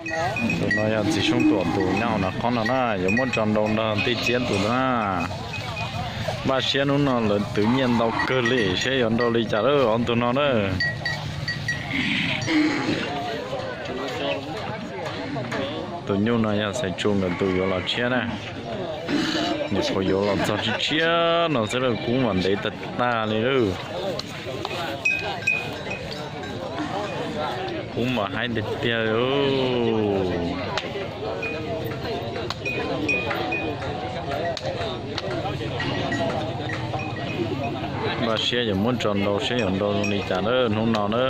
Tus no yog txiv Soob Tuam tus nyob hauv no qhov no na, yuav muab tso nrau nrog Tij Txiab tus na. Npaj siab hnub no lawv twv nyiaj ntau kawg li, saib yuav nrau li cas lawm ob tug no na. Tus nyuj no yog Xaiv Tsu nkawd tus yuav los tshiab na. Nyuam qhuav yuav los txog tshiab tshiab no xwb lawm, kub mas ntev tag tag li lawm. Kub mas haib tiag tiag li. Npaj siab yuav muab tso nrau saib yuav nrau zoo li cas na hnub no na.